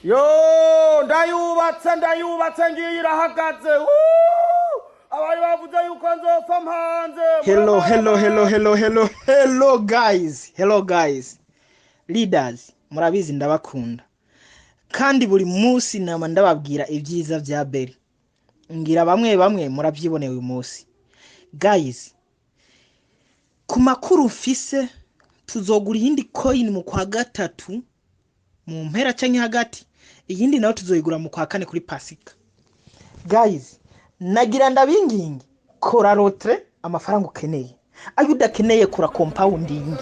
Yo, ndayubatse, ndayubatse, ngiye irahagaze. Woo! Abari bavuze yuko nzopfa mpanze. Hello, hello, hello, hello, hello, hello guys, hello guys, leaders. Murabizi ndabakunda, kandi buri munsi nama ndababwira ibyiza bya Berry. Ngira bamwe bamwe murabyiboneye uyu munsi. Guys, ku makuru mfise, tuzogura iyindi coin mu kwa gatatu mu mpera canke hagati, iyindi nayo tuzoyigura mu kwa kane kuri Pasika. Guys, nagira ndabinginge, kora retrait amafaranga ukeneye, ayo udakeneye kora compounding.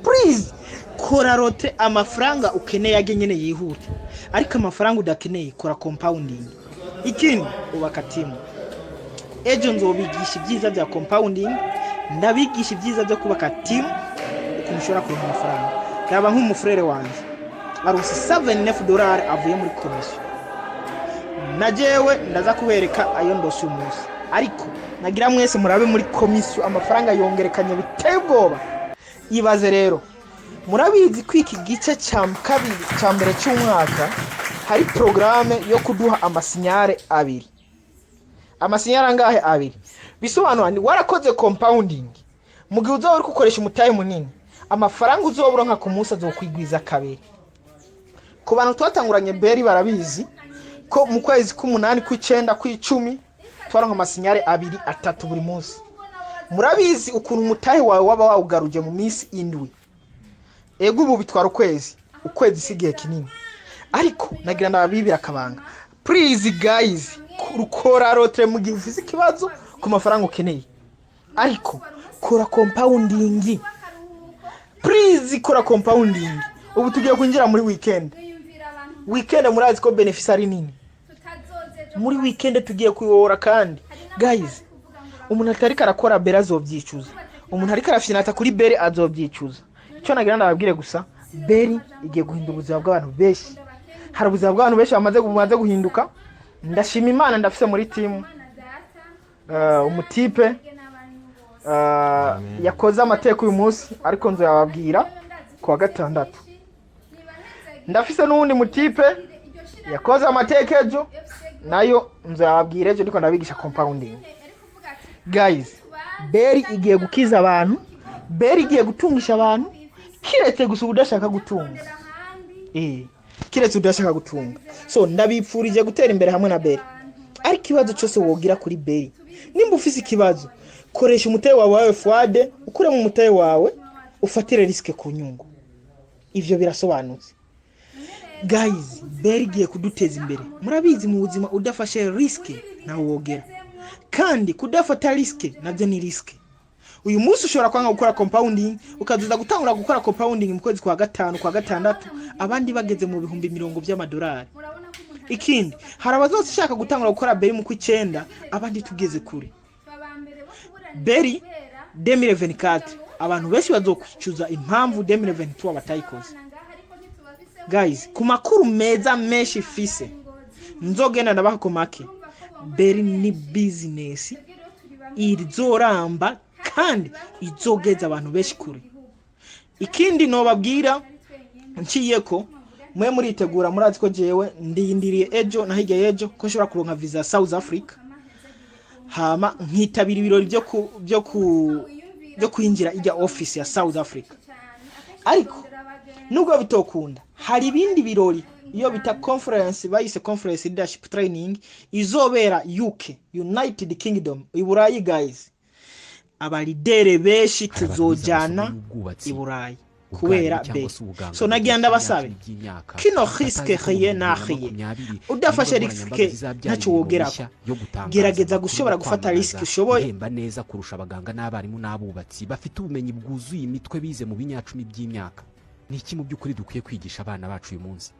Please, kora retrait amafaranga ukeneye age nyene yihute, ariko amafaranga udakeneye kora compounding. Ikindi, ubaka team. Ejo nzobigisha ibyiza bya compounding, ndabigisha ibyiza byo kubaka team, ukuntu ushobora kuronka amafaranga. Raba nk'umufurere wanje aronse 7 dolari avuye muri commission, na jewe ndaza kubereka ayo ndose uyu munsi. Ariko nagira mwese murabe muri commission, amafaranga yongerekanye biteye ubwoba. Ibaze rero, murabizi ko iki gice cya kabiri cya mbere cy'umwaka hari porogaramu yo kuduha amasinyare abiri. Amasinyare angahe? Abiri. Bisobanura ni warakoze compounding, mu gihe uzoba uri gukoresha umutahe munini, amafaranga uzoba uronka ku munsi azokwigwiza kabiri. Ku bantu twatanguranye Berry barabizi ko mu kwezi k'umunani, kw'icenda, kw'icumi twaronka amasinyare abiri, atatu buri munsi. Murabizi ukuntu umutahe wawe waba wawugaruje mu minsi 7. Ego, ubu bitwara ukwezi. Ukwezi si igihe kinini, ariko nagira ndababibira akabanga. Please guys, kora retrait mu gihe ufise ikibazo ku mafaranga ukeneye, ariko kora compounding. Please, kora compounding. Ubu tugiye kwinjira muri weekend. Weekend murazi ko bénéfice ari nini. Muri weekend tugiye kuyora. Kandi guys, umuntu atariko arakora Berry azovyicuza, umuntu ariko arafinata kuri Berry azovyicuza. Icyo nagira ndababwire gusa, Berry igiye guhindura ubuzima bw'abantu benshi. Hari ubuzima bw'abantu benshi bamaze guhinduka. Ndashima Imana, ndafise muri team umutipe yakoze amateka uyu munsi, ariko nzoyababwira ku wa gatandatu. Ndafise n'uwundi mutipe yakoze amateka ejo, nayo nzoyababwira ejo ndiko ndabigisha compounding. Guys, Berry igiye gukiza abantu, Berry igiye gutungisha abantu, kiretse gusa udashaka gutunga, kiretse udashaka gutunga. So ndabipfurije gutera imbere hamwe na Berry. Ariko ikibazo cyose wogira kuri Berry, nimba ufise ikibazo, koresha umutahe wawe fuade, ukuremo umutahe wawe, ufatire risque ku nyungu. Ivyo birasobanutse. Guys, Berry igiye kuduteza imbere. Murabizi, mu buzima udafashe risque nawe wogera, kandi kudafata risque nabyo ni risque. Uyu munsi ushobora kwanga gukora compounding, ukazuza gutangura gukora compounding mu kwezi kwa gatanu, kwa gatandatu, abandi bageze mu bihumbi mirongo by'amadolari. Ikindi, hari abazoshaka gutangura gukora Berry mu kw'icenda, abandi tugeze kure. Berry 2024, abantu benshi bazokwicuza impamvu 2023 batayikoze. Guys, ku makuru meza menshi fise, nzogenda ndabaha ku make, Berry ni business izoramba kandi izogeza abantu benshi kure. Ikindi nobabwira nciye ko mwe muritegura, murazi ko jewe ndindiriye ejo na hirya y'ejo ko nshobora kuronka visa ya South Africa, hama nkitabira ibirori byo kwinjira ijya office ya South Africa. Ariko nubwo bitokunda, hari ibindi birori iyo bita conference, bayise conference leadership training, izobera UK, United Kingdom, i Burayi. Guys, abalidere benshi Hari abantu bize tuzojana amasomo y'ubwubatsi, i Burayi ubwarimu kubera cyangwa be se ubuganga so mu nagira gihe ndabasabe cy'imyaka by'imyaka, kino batazi risque ko mu rien bihumbi na bibiri na rien. makumyabiri Udafashe imbuga risque nkoranyambaga zizabyara ntacyo imirimo wogerako. mishya yo gutangaza Gerageza amakuru gushobora no gufata kwamamaza, risque ushoboye. ihemba neza kurusha abaganga n'abarimu n'abubatsi bafite ubumenyi bwuzuye imitwe bize mu binyacumi by'imyaka. Ni iki mu by'ukuri dukwiye kwigisha abana bacu uyu munsi?